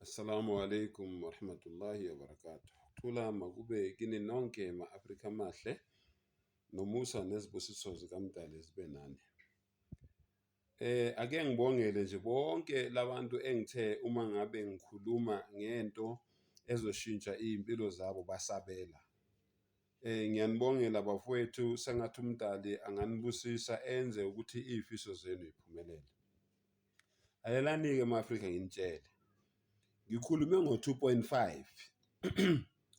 Assalamu alaikum warahmatullahi wabarakatuh. Thula makube kini nonke ma-Afrika amahle, nomusa nezibusiso zikaMdali zibe nani. Ake ngibongele nje bonke labantu engithe uma ngabe ngikhuluma ngento ezoshintsha iy'mpilo zabo basabela. Ngiyanibongela bafowethu, sengathi uMdali anganibusisa enze ukuthi iy'fiso zenu y'phumelele. Lalelani-ke ma-Afrika nginitshele, ngikhulume ngo-2.5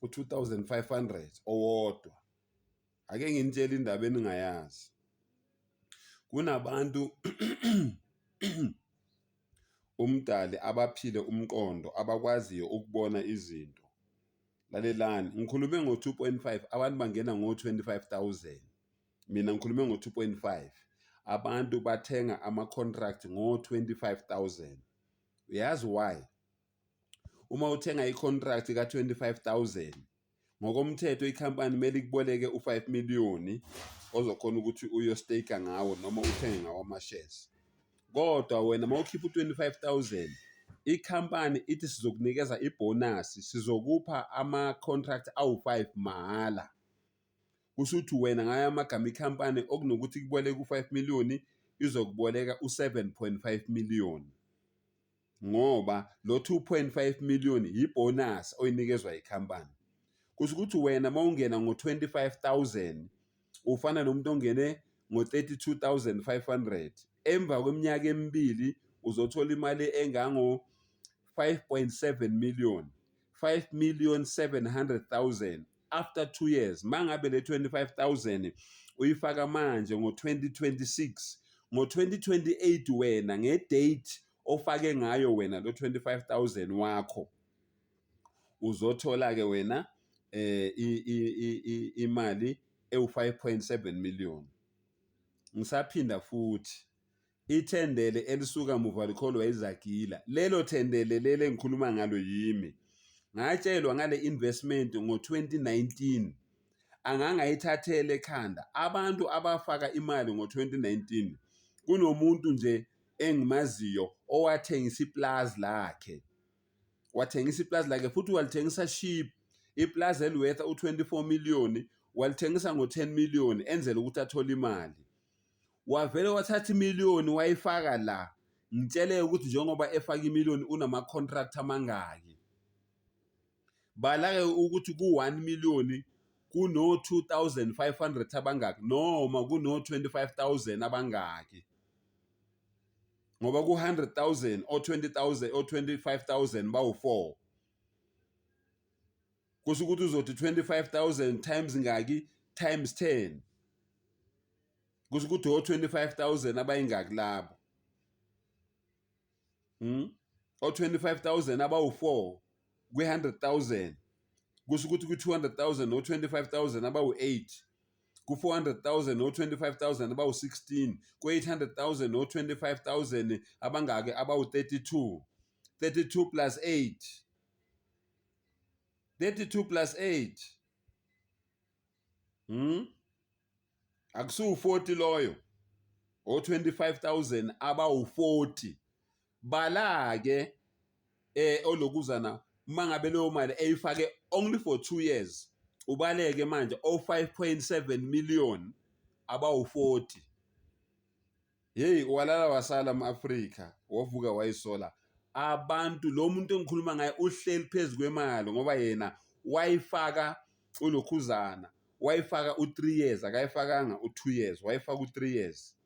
u-2500 owodwa. Ake nginitshele indaba eningayazi. Kunabantu uMdali abaphile umqondo abakwaziyo ukubona izinto. Lalelani, ngikhulume ngo-2.5 abantu bangena ngo-25,000. Mina ngikhulume ngo-2.5 abantu bathenga ama-contract ngo-25,000. Uyazi why? Uma uthenga i-contract ka-25,000 ngokomthetho ikhampani kumele ikuboleke u-5 million ozokhona ukuthi uyo-stake ngawo noma uthenge ngawo ama-shares. Kodwa wena uma ukhipha u-25,000 ikhampani ithi sizokunikeza ibhonasi, sizokupha ama-contract awu-5 mahhala. Kusho ukuthi wena ngayo amagama ikhampani okunokuthi ikuboleke u-5 million izokuboleka u-7.5 million ngoba lo 2.5 million yibhonasi oyinikezwa yikhampani. Kusho ukuthi wena uma ungena ngo-25,000 ufana nomuntu ongene ngo-32,500 emva kweminyaka emibili uzothola imali engango-5.7 million 5 million 700,000 after 2 years. Mangabe le 25,000 uyifaka manje ngo-2026, ngo-2028 wena nge-date ofake ngayo wena lo 25,000 wakho uzothola-ke wena imali ewu-5.7 million. Ngisaphinda futhi, ithendele elisuka muva likholwa izagila. Lelo thendele leli engikhuluma ngalo yimi. Ngatshelwa ngale investment ngo-2019 angangayithathela ekhanda. Abantu abafaka imali ngo-2019 kunomuntu nje engimaziyo owathengisa iplazi lakhe. Wathengisa iplazi lakhe futhi walithengisa cheap. Iplazi eliworth u-24 million walithengisa ngo-10 million enzela ukuthi athole imali. Wavele wathatha imiliyoni wayifaka la. Ngitshele ukuthi njengoba efaka imiliyoni unama-contract amangaki. Bala-ke ukuthi ku-1 million kuno-2500 abangaki noma kuno-25,000 abangaki. Ngoba ku-100,000 o-20,000 o-25,000 bawu-4. Kusho ukuthi uzothi 25,000 times ngaki times 10. Kusho ukuthi o-25,000 abayingaki labo. O-25,000 abawu-4 kwi-100,000 kusho ukuthi kwi-200,000 o-25,000 abawu-8 ku-400,000 o-25,000 abawu-16 ku-800,000 o-25,000 abangaki abawu-32 32 plus 8 32 plus 8 akusiwu-40 loyo o-25,000 abawu-40 bala-ke olokuzana uma ngabe leyo mali eyifake only for 2 years ubaleke manje o-5.7 million abawu-40. Hey, walala wasala ama-Afrika wavuka wayisola abantu. Lo muntu engikhuluma ngaye uhleli phezu kwemali ngoba yena wayifaka ulokhuzana wayifaka u-3 years, akayifakanga u-2 years, wayifaka u-3 years.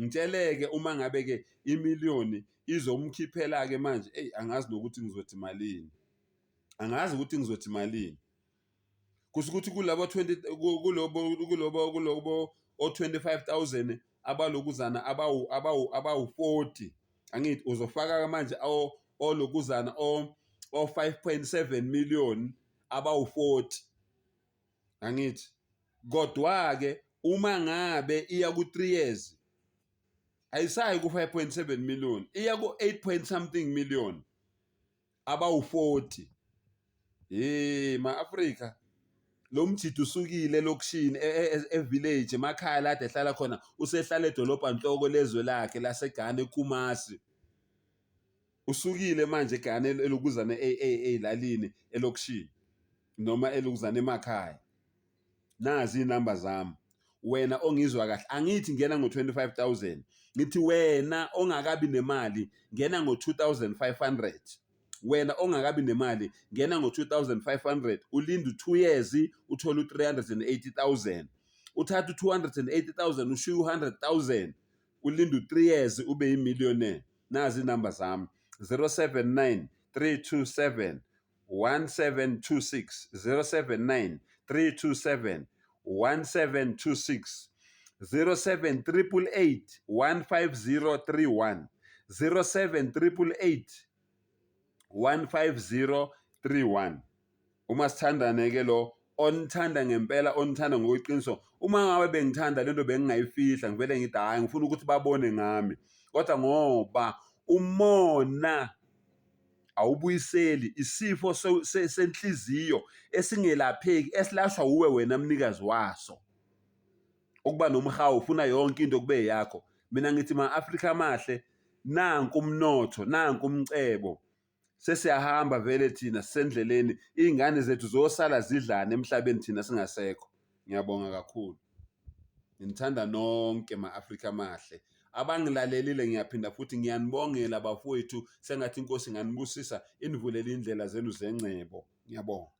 Ngitsheleke uma ngabe-ke imiliyoni izomkhiphela-ke manje, eyi angazi nokuthi ngizothi malini, angazi ukuthi ngizothi malini. Kusho ukuthi kulabo 20 kulobo o-25,000 abalokuzana abawu abawu abawu-40 angithi uzofaka manje olokuzana o-5.7 million abawu-40 angithi. Kodwa-ke uma ngabe iya ku-3 years ayisayi ku-5.7 million, iya ku-8 point something million abawu-40. Hey ma-Afrika, lo mjidi usukile elokishini e-village emakhaya la ade ehlala khona, usehlala edolobha nhloko lezwe lakhe laseGhana eKumasi. Usukile manje egane elokuzana elalini elokishini noma elokuzana emakhaya. Nazi iy'namba zami. Wena ongizwa kahle, angithi ngena ngo-25 000, ngithi wena ongakabi nemali ngena ngo-2500. Wena ongakabi nemali ngena ngo-2500, ulinde u-2 years uthole u-380 000. Uthathe u-280 000 ushiye u-100 000, ulinde u-3 years ube yi-millionaire. Nazi iy'namba zami: 079 327 1726, 079 327 1726, 07 888 15031, 07 888 15031. Uma sithandane-ke, lo onithanda ngempela, onithanda ngokweqiniso. Uma ngabe bengithanda lento bengingayifihla, ngivele ngithi hhayi, ngifuna ukuthi babone ngami, kodwa ngoba umona awubuyiseli, isifo senhliziyo esingelapheki esilashwa uwe wena mnikazi waso. Ukuba nomhawu, ufuna yonke into kube yakho. Mina ngithi ma-Afrika amahle, nanku umnotho, nanku umcebo. Sesiyahamba vele thina, sisendleleni. Iy'ngane zethu zosala zidlane emhlabeni thina singasekho. Ngiyabonga kakhulu, nginithanda nonke ma-Afrika amahle abangilalelile. Ngiyaphinda futhi ngiyanibongela bafowethu, sengathi inkosi inganibusisa, inivulele indlela zenu zengcebo. Ngiyabonga.